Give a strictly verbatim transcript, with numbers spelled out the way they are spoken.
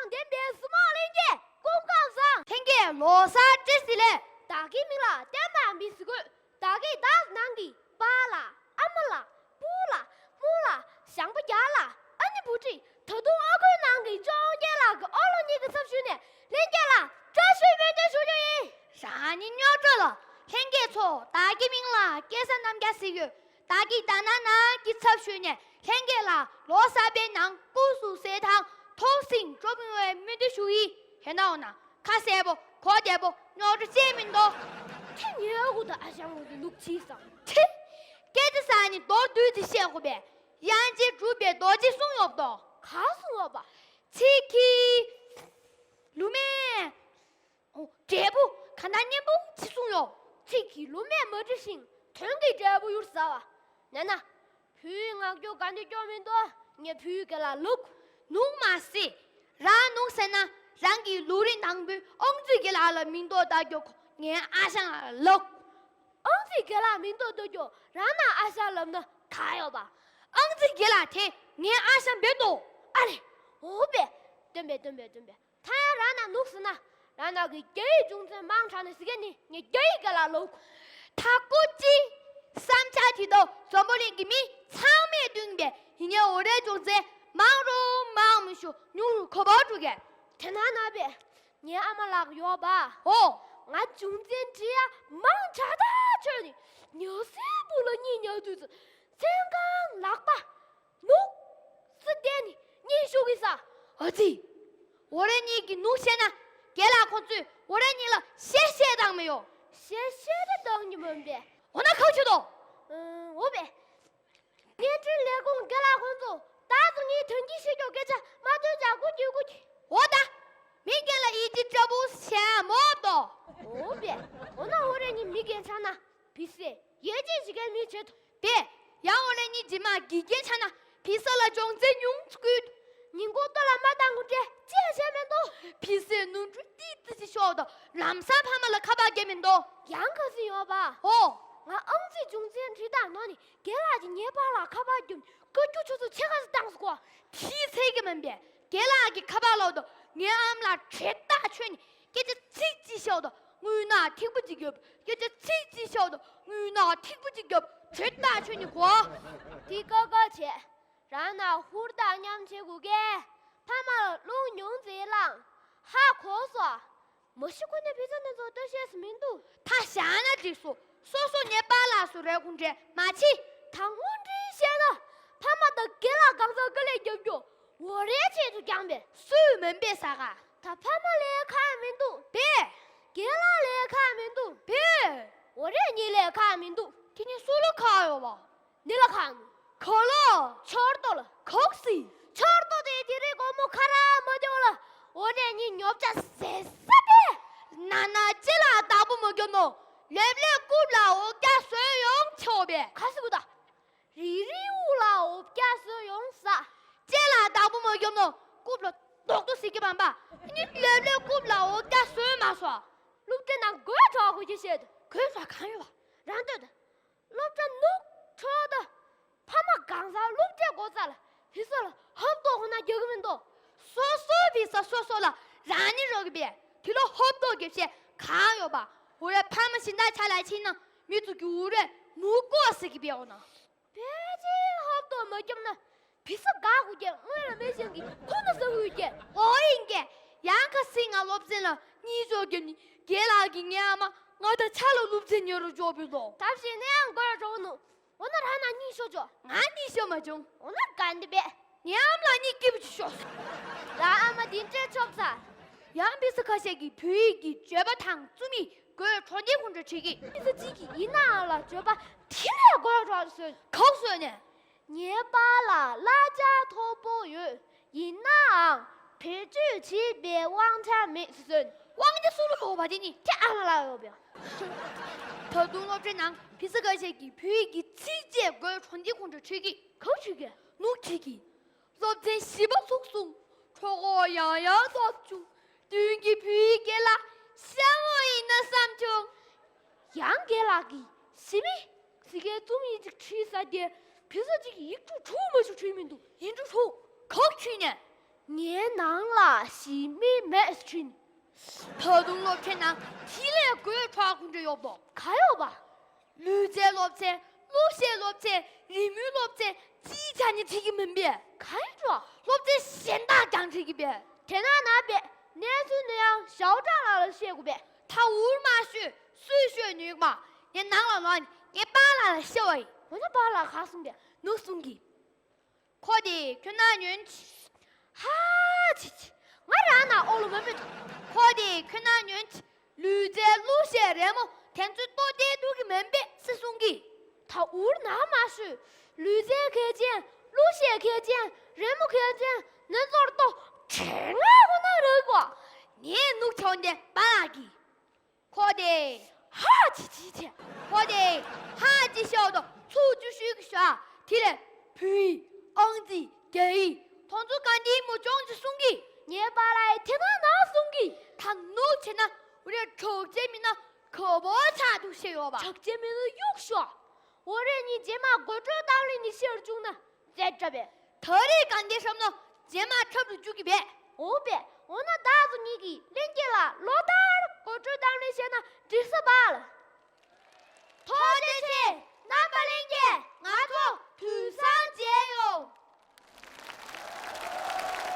ལྡན་པའི་གཟིགས་མོ་ལྷན་རྒྱས་སྐུ་ཁམས་བཟང་། ལྷན་རྒྱས་ལོ་གསར་བཀྲ་ཤིས་བདེ་ལེགས། བདག་གི་མིང་ལ་བསྟན་པ་འབིགས་སུ་བཀོད། བདག་གིས་བདག་ནང་གི་པཱ་ལགས། ཨ་མ་ལགས། སྤུ་ལགས། རྨོ་ལགས། ཞང་པོ་རྒྱ་ལགས། ཨ་ནེ་བུ་ཁྲིད། ད་དུང་ཨ་ཁུའི་ནང་གི་ཅོང་རྒྱལ་ལགས་ཀྱི་ཨོ་ལོ་གཉིས་ཀྱི་ཚབ་ཞུས་ནས་ལྷན་རྒྱས་ལ་བཀྲ་ཤིས་སྨོན་འདུན་ཞུ་རྒྱུ་ཡིན། རང་ཉིད་རྙོག་དྲ་ལ། ལྷན་རྒྱས་ཚོ། བདག་གི་མིང་ལ་སྐལ་བཟང་རྣམ་རྒྱལ་ཟེར་ཡོད། བདག་གིས་ད་ནང་ནང་གི་ཚབ་ཞུས་ནས་ལྷན་རྒྱས་ལ་ལོ་གསར་པའི་ནང་སྐུ་གཟུགས་གསལ་ཐང་། མཐོ་སྲིང་སྤྲོ་མི་བའི་སྨོན་འདུན་ཞུ་ཡི། ཧེ་ན་འོ་ན། ཁ་གསལ་པོ་གོ་བདེ་པོ་རྙོག་དྲ་ཅི་མི་འདུག་ཁྱེད་ཉལ་གུ་དང་ཨ་ཞང་གུ་དུ་ལུག་ཕྱིས་སམ། ཁྱེད། སྐད་ཆ་ཟ་ནི་མདོར་བསྡུས་ཏེ་བཤད་དགོས་པས། དབྱངས་ཅན་གྲུབ་པའི་རྡོ་རྗེས་གསུངས་ཡོད་དོ། ག་གསུངས་ཡོད་པ། ཚིག་གི་ལུ་མེ། འོ། འབྲས་བུ་ག་ན་སྙན་པོ་ཅི་གསུངས་ཡོད། ཚིག་གི་ལུ་མེ་མ་འདྲི་ཞིང་། དོན་གྱི་འབྲས་བུ་ཡུར་ཟ་བ། ན་ན། བུའི་ངག་རྒྱུག་ག་འདི་སྐྱོ་མི་འདུག་ངས་བུའི་རྒན་ལགས་ལབ། ནུག་མ་སི། རང་ནུག་ཟེར་ན། རང་གི་ལུག་རིང་དང་པོའི་ཨོང་ཙི་རྒན་ལགས་ལ་མིང་འདོགས་བཏགས་རྒྱུ་ཁོ་ངའི་ཨ་ཞང་ལབ། ཨོང་ཙི་རྒན་ལགས་མིང་འདོགས་བཏགས་རྒྱུ་རང་ན་ཨ་ཞང་ལབ་ན་ག་ཡོད་པ། ཨོང་ཙི་རྒན་ལགས་དེ་ངའི་ཨ་ཞང་བེ་དོ། ཨ་རེ། འོ་བེ། སྟོན་པས་སྟོན་པས་སྟོན་པས། ད་ཡང་རང་ན་ནུག་ཟེར་ན། རང་ན་གི་རྒྱ་ཡིག་སྦྱོང་ཚན་མང་དྲགས་ནས་ཟེར་མཁན་ནི་ངས་རྒྱ་ཡིག་ག་ལ་ལོག་ད་ཀོ་ཅི། བསམ་འཆར་དེ་དག་འཛམ་བུ་གླིང་གི་མི་ཚང་མས་བཏོན་པས། ཡིན་ནའི་འོ་རེ་སྦྱོང་ཚན་མང་རུ་མང་མི་ཤུ་ཉུང་རུ་ག་པར་འགྲོ་གས། དེ་ན་ན་བས། ངའི་ཨ་མ་ལགས་ཡོད་པ། ཨོ། ང་སྦྱོང་ཚན་བྲིས་ཡ་མང་དྲགས་ད་ཆོད་ནི། ཉལ་སའི་སྦུག་ལ་གཉིད་ཉལ་དུས་སུ་མཚན་གང་ལག་པ། ནུག་སི་བསྡད་ནི་གཉིད་ཤུགས་ཀྱིས་ས། ཨ་ཙི། འོ་རེ་གཉིས་ཀྱིས་ནུག་བཤད་ན། རྒན་ལགས་ཁོང་ཚོས་འོ་རེ་གཉིས་ལ་གཤེ་གཤེ་བཏང་མི་ཡོང་། གཤེ་གཤེ་རེ་བཏང་ནི་མིན་པས། འོ་ན་ཁག་ཆེ་དོ། ཨང་། འོ་བས། བརྙན་འཕྲིན་ལས་ཁུངས་རྒན་ལགས་ཁོང་ཚོ་ད་ཚོ་ངའི་དོན་གྱི་ཤེས་ཀྱོག་སྐད་ཆ་མ་ཐོན་ཅག་གུ་གྱི་གུ་གྱི། འོ་ད། མི་རྒན་ལ་ཡིད་ཀྱི་ལྕགས་པོ་བྱས་མོ་དོ། འོ་བས། འོ་ན་འོ་རེ་གཉིས་མི་རྒན་ཆགས་ན། བི་སེ། ཡེ་ཅི་ཞིག་གི་མི་བྱེད་དོ། པས། ཡང་འོ་ལེ་གཉིས་རྗེས་མ་དགེ་རྒན་ཆགས་ན་བི་ས་ལ་སྦྱོང་ཚན་ཉུང་ཚུགས། ཉིན་གུང་ལྟོ་ལ་མ་བཏང་གོ་འདྲེ་ཅི་ཡང་བྱས་མི་འདུག་བི་སའི་ནོར་འཁྲུལ་ཏིག་ཙི་ཞིག་ཤོར་དོ། ལམ་སང་ཕ་མ་ལ་ཁ་པར་རྒྱབ་མི་འདུག་ཡང་ག་ཚོད་ཡོད་པ། ཨོ། ང་ཨང་རྩིས་སྦྱོང་ཚན་བྲིས་སྟངས་ནོར་ནི་རྒན་ལགས་ཀྱིས་ངའི་པཱ་ལགས་ཁ་པར་རྒྱབ་ནས་བཀའ་བཀྱོན་ཆུ་ཚོད་ཕྱེད་ཀ་ཙམ་བཏང་སོང་གོ། དེའི་ཚད་ཀྱི་མིན་པས། རྒན་ལགས་ཀྱིས་ཁ་པར་ལོག་དོ། ངའི་ཨམ་ལགས་དྲེད་ཐག་ཆོད་ནས། སྐད་ཆ་ཚིག་གཅིག་ཤོད་དོ། དངུལ་ནག་ཐིག་པོ་གཅིག་རྒྱོབ། སྐད་ཆ་ཚིག་གཅིག་ཤོད་དོ། དངུལ་ནག་ཐིག་པོ་གཅིག་རྒྱོབ། དྲེད་ཐག་ཆོད་ནས་གོ། དེ་ཀ་ཀ་བྱས། རང་ན་ཧུར་ཐག་མཉམ་བྱེད་དགོས་གས། ཕ་མ་ལ་རླུང་ཉུང་ཙེ་བླངས། ཧ་གོ་སོང་། མ་གཞི་ཁོ་ནས་བི་ཛ་ནས་ཚོ་ལྟོས་ཤེས་སུ་མི་འདུག་ད་བཞག་ན་འགྲིག་སོ། སོ་སོ་ངའི་པཱ་ལགས་སུ་རེ་གུང་འདྲེ་མ་བྱེད། ད་དངོས་འབྲེལ་བཤད་ན། ཕ་མ་དང་རྒན་ལགས་གང་ཟག་དཀའ་ལས་རྒྱབ་རྒྱུ། འོ་རེ་ཆེད་དུ་རྐྱང་པས། སུས་མིན་པས་ཟ་ག་ད་ཕ་མ་ལས་ཁག་མི་འདུག་པས། རྒན་ལགས་ལས་ཁག་མི་འདུག་པས། འོ་རེ་གཉིས་ལས་ཁག་མི་འདུག་དེ་ནི་སུ་ལ་ཁག་ཡོད་པ། འདི་ལ་ཁག་ནི། ག་ལ། ཆོར་ཏོ་ལ། ཁོག་སི། ཆོར་ཏོ་དེ་དེ་རིང་དགོང་མོ་ཁ་ར་མ་དེ་བ་ལ། འོ་རེ་གཉིས་ཉོབ་ཆ་ཟེ་ས་པས། ན་ན་ཅི་ལ་བདག་པོ་མ་རྒྱབ་ནོ། ལེབ་ལེབ་རྐུབ་ལ་འོ་སྐྱ་བཟོས་ཡོང་ཆོག་པས། ཁ་སི་བུ་ད། རི་རི་འུ་ལ་འོ་སྐྱ་བཟོས་ཡོང་ས། ཅི་ལ་བདག་པོ་མ་རྒྱབ་ནོ། རྐུབ་ལ་རྡོག་རྡོག་ཟེར་གྱི་བམ་པ། ཨ་ནི་ལེབ་ལེབ་རྐུབ་ལ་འོ་སྐྱ་བཟོས་མ་སོ། སློབ་གྲྭ་ནང་དགོད་བྲོ་དགོས་ཀྱི་བཤད་དོ། དགོད་བྲོ་གང་ཡོད་པ། རང་ལྟོས་དོ། སློབ་གྲྭ་ནུབ་འཕྲོ་དོ། ཕ་མ་གང་ཟག་སློབ་གྲྭའི་སྒོ་རྩ་ལ་བི་ས་ལ་ཧབ་ཏོ་ཁོ་ན་རྒྱག་གི་མི་འདུག་སོ་སོའི་བི་ས་སོ་སོ་ལ་རང་ཉིད་རོགས་ཀྱི་པས། དེ་ལ་ཧབ་ཏོ་རྒྱབ་བཤད་གང་ཡོད་པ། འོ་རེ་ཕ་མ་གཞན་དག་ཆ་ལ་ཕྱིན་ན་མི་ཚོ་གི་འུ་རེ་མུ་ཀོ་ཟེར་གྱི་པས། འོ་ན། ཕལ་ཆེར་ཧབ་ཏོ་མ་བརྒྱབ་ན་བི་ས་དགའ་དགོས་ཀྱི། སྔོན་ལ་མེད་ཞིང་གི་ཁོ་ན་ཟ་དགོས་ཀྱི། འོ་ཡིན་གྱི། ཡང་ཁ་སིང་ང་སློབ་ཚན་ལ་གཉིད་ཤོག་གི་ནི་རྒན་ལགས་ཀྱིས་ངའི་ཨ་མ་ང་དང་ཆ་ལ་སློབ་ཚན་ཉོ་རུ་འཇོག་པའི་ལོ། ཐབས་ཤེས་ནས་ཡང་དགོད་བྲོ་ནུ། འོ་ན་རང་ན་གཉིད་ཤོག་ཅོ། ང་གཉིད་ཤོག་མ་བྱུང་། འོ་ན་ག་འདི་བས། ངའི་ཨམ་ལགས་གཉིད་སྐྱིད་པོ་ཅིག་ཤོག་སོང་། ད་ཨ་མ་འདི་འདྲའི་ཆོབ་ས། ཡང་བི་ས་ཁ་ཤས་ཀྱིས་བོད་ཡིག་གི་བརྗོད་པ་དང་རྩོམ་ཡིག་དགོད་བྲོ་འདི་ཁོང་ཁྲོ་བྱེད་ཀྱི། བི་ས་གཅིག་གིས་ཡིན་ནའང་ལ་བརྗོད་པ་དེ་ལས་དགོད་བྲོ་བཟོས། གོག་བཟོས་ནས། ངའི་པཱ་ལགས་གླ་ཆ་མཐོ་པོ་ཡོད། ཡིན་ནའང་བེད་སྤྱོད་བྱེད་པའི་དབང་ཆ་མེད་ཟེར། དབང་ཆ་སུ་ལ་ཡོད་པ་དེ་ནི་ཁྱེད་ཨ་མ་ལ་ཡོད་པས། ད་དུང་སློབ་གྲྭའི་ནང་བི་ས་ཁ་ཤས་ཀྱིས་བོད་ཡིག་གི་ཚིགས་བཅད་དགོད་བྲོ་འདི་ཁོང་ཁྲོ་བྱེད་ཀྱི། གང་བྱེད་ཀྱི། ནུག་བྱེད་ཀྱི། སློབ་ཚན་བཞི་པ་ཚུགས་སོང་། གྲོགས་པོ་ཡང་ཡང་ཐོབ་བྱུང་། མདུན་གྱི་བོད་ཡིག་དགེ་ལ་ཤ་མོ་ཡིན་ན་བསམ་བྱུང་། ཡང་རྒན་ལགས་ཀྱིས་ཞི་མི་ཟེར་མཁན་རྩོམ་ཡིག་ཅིག་བྲིས་ས་དེ་བི་ས་གཅིག་ཡིག་འབྲུ་དྲུག་མ་གཏོགས་བྲིས་མི་འདུག་ཡིག་འབྲུ་དྲུག་གོག་བྲིས་ནས། ངའི་ནང་ལ་ཞི་མི་མེད་ཕྱིན། ད་དུང་སློབ་ཆེན་ནང་དེ་ལས་དགོད་བྲོ་བ་ག་འདྲ་ཡོད་པོ། ག་ཡོད་པ། ལུས་རྩལ་སློབ་ཚན། གླུ་གཞས་སློབ་ཚན། རི་མོའི་སློབ་ཚན། ཅིའི་ཆ་ནས་ཁྲིད་ཀྱི་མིན་པས། ག་ཡིན་འགྲོ། སློབ་ཚན་གཞན་དག་ཀྱང་ཁྲིད་ཀྱི་པས། དེ་ན་ན་པས་གནས་ཚུལ་འདི་ཡང་ཞའོ་ཀྲང་ལགས་ལ་བཤད་དགོས་པས། ད་འུར་མ་ཤོད། སུས་ཤོད་ནུས་མ། ངས་ནང་ལ་ལོག་ནས་ངའི་པཱ་ལགས་ལ་བཤད་པ་ཡིན། འོ་ན་པཱ་ལགས་ག་གསུང་པས། ནུ་གསུང་གི། ཁོ་དེ་ཁྱོད་ན་ཉོན་ཆི། ཧ་ཅི་ཅི། ང་རང་ན་ཨོ་ལོ་མ་མེད། ཁོ་དེ་ཁྱོད་ན་ཉོན་ཆི། ལུས་རྩལ་གླུ་གཞས་རི་མོ་དེ་ཚོའི་ལྟོ་ལྡན་འདུག་གི་མིན་པས་སུས་གསུང་གི། ད་འུར་ན་མ་ཤོད། ལུས་རྩལ་མཁས་ཅན། གླུ་གཞས་མཁས་ཅན། རི་མོ་མཁས་ཅན། ནི་ཚོར་ལྟོ། དྲན་ང་ཁོ་ན་རིག་པ། ངས་ནུག་ཆོག་འདི་པཱ་ལགས་ཀྱིས། ཁོ་དེ། ཧ་ཅི་ཅི་ཅི། ཁོ་དེ། ཧ་ཅི་ཤོད་དོ། ཚུགས་ཅི་ཤུགས་ཀྱི་ཤོག་དེ་ལས་བོད་ཡིག་ཨང་རྩིས། རྒྱ་ཡིག་དོན་ཚུལ་ག་འདྲའི་མོ་ཅོང་ཅི་གསུང་གི། ངའི་པཱ་ལགས་དེ་ན་ན་གསུང་གི། ད་ནུག་བྱས་ན་འུ་རེ་གྲོགས་ཅན་མི་ན་ག་པོ་ཆགས་འདུག་ཤེས་ཡོད་པ། གྲོགས་ཅན་མི་ན་གཡུག་ཤོག་འུ་རེ་གཉིས་རྗེས་མ་དགོད་བྲོ་བཏང་ལེ་གཉིས་ཤེར་བཅུག་ན། རྫས་འདྲ་བས། ད་རེས་གང་དེ་བསམ་ན་རྗེས་མ་འཁྲབ་ཏུ་བཅུག་གི་བས། འོ་བས། འོ་ན་བདག་ཚོ་གཉིས་ཀྱིས་ལྷན་རྒྱས་ལ་ལོ་ལྟར་དགོད་བྲོ་བཏང་ལེ་བཤད་ན་འགྲིག་ས་པཱ་ལགས།